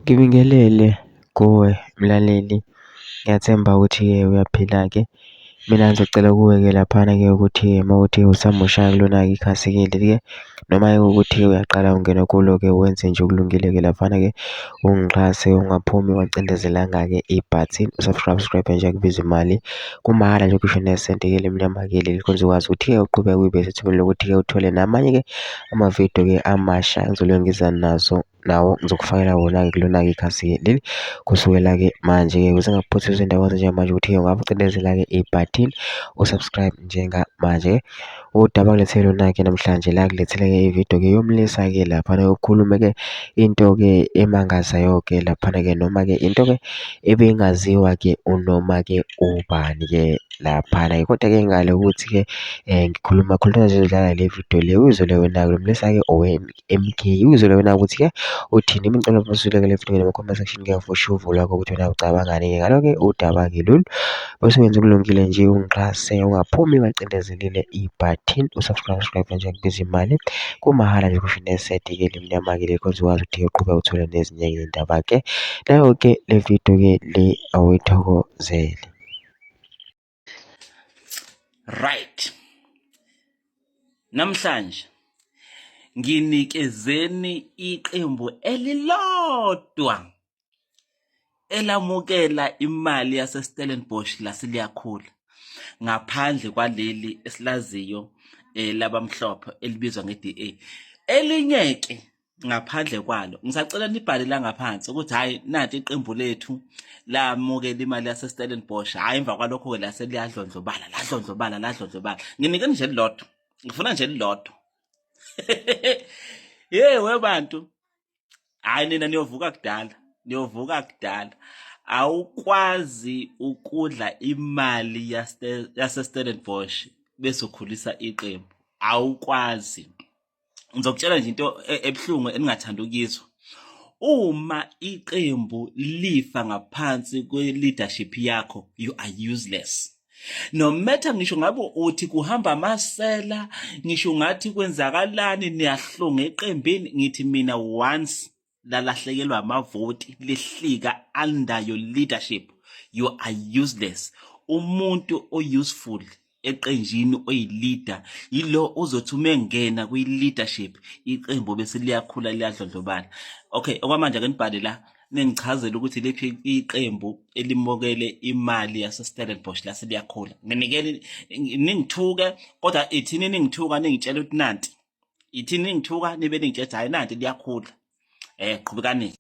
Ngibingelele kuwe mlaleli, ngiyathemba ukuthi-ke uyaphila-ke. Mina ngizocela kuwe-ke laphana-ke ukuthi uma kuwukuthi usamusha kulona-ke ikhasi-ke leli-ke noma-ke kuwukuthi uyaqala ungena kulo-ke wenze nje okulungile-ke laphana-ke ungixhase ungaphumi ungacindezelanga-ke ibhathini u-subscribe nje akubizi imali, kumahhala nje ngisho nesenti-ke elimnyama-ke leli khona uzokwazi ukuthi-ke uqhubeke ube sethubeni lokuthi-ke uthole namanye-ke amavidiyo-ke amasha engizobe ngiza nazo nawo ngizokufakela wona-ke kulona-ke ikhasi-ke leli kusukela-ke manje-ke ukuze ngingakuphuthi izindawo njengamanje ukuthi-ke ungacindezela-ke ibhathini u-subscribe njengamanje. Udaba ngilethele lona-ke namhlanje la ngilethele-ke ividiyo-ke yomlisa-ke laphana ukhulume-ke into-ke emangazayo-ke laphana-ke noma-ke into-ke ebingaziwa-ke unoma-ke ubani-ke laphana-ke kodwa-ke ngale ukuthi-ke ngikhuluma khuluma nje ngidlala le vidiyo le uyizwe le wena-ke lo mlisa-ke MK. Uzwele wena ukuthi-ke uthini imicelo masuke le video kuma-comment section ke for sure uvo lwakho ukuthi wena ucabangani-ke ngalo-ke udaba-ke lolu. Bese wenza okulungile nje ungixhase ungaphumi ungacindezelile ibhathini u-subscribe subscribe nje kubiza imali kumahhala nje kusho neseti-ke limnyama-ke le khona uzokwazi ukuthi uqhubeke uthole nezinye iy'ndaba-ke. Nayo-ke le video-ke le awuyithokozele. Right. Namhlanje nginikezeni iqembu elilodwa elamukela imali yaseStellenbosch laseliyakhula ngaphandle kwaleli esilaziyo eh, labamhlophe elibizwa nge-DA. Elinye ke ngaphandle kwalo ngisacela nibhale la ngaphansi ukuthi hhayi nanti iqembu lethu lamukela imali yaseStellenbosch hhayi emva kwalokho-ke lase liyadlondlobala ladlondlobala ladlondlobala nginike nje lilodwa ngifuna nje lilodwa ye webantu hhayi nina niyovuka kudala niyovuka kudala awukwazi ukudla imali yaseStellenbosch bese ukhulisa iqembu awukwazi ngizokutshela nje into e, ebuhlungu eningathanda ukuyizwa uma iqembu lifa ngaphansi kwe-leadership yakho you are useless no matter ngisho ngabe uthi kuhamba amasela ngisho ngathi kwenzakalani niyahlunga eqembini ngithi mina once lalahlekelwa amavoti lihlika under your leadership you are useless umuntu o-useful eqenjini oyi-leader yilo ozothi uma engena kwi-leadership iqembu bese liyakhula liyadlondlobala okay okwamanje ake nibhale la ningichazele ukuthi liphi iqembu elimokele imali yaseStellenbosch lase liyakhula nginikele ningithuke kodwa ithini ningithuka ningitshela ukuthi nanti ithini ningithuka nibe ningitshela hayi nanti liyakhula eh qhubekani.